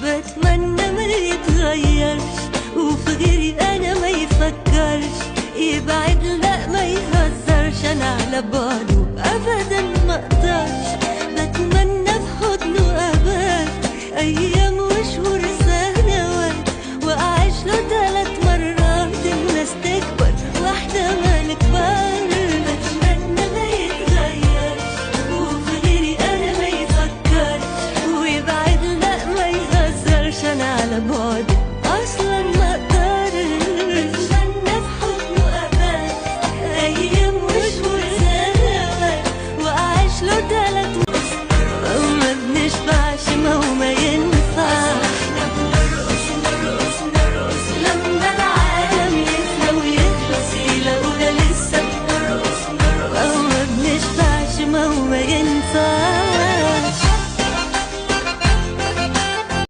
بتمنى ما يتغيرش وفي غيري انا ما يفكرش، يبعد لا ما يهزرش، انا على بعده ابدا ما اقدرش. بتمنى في حضنه ابات ايام.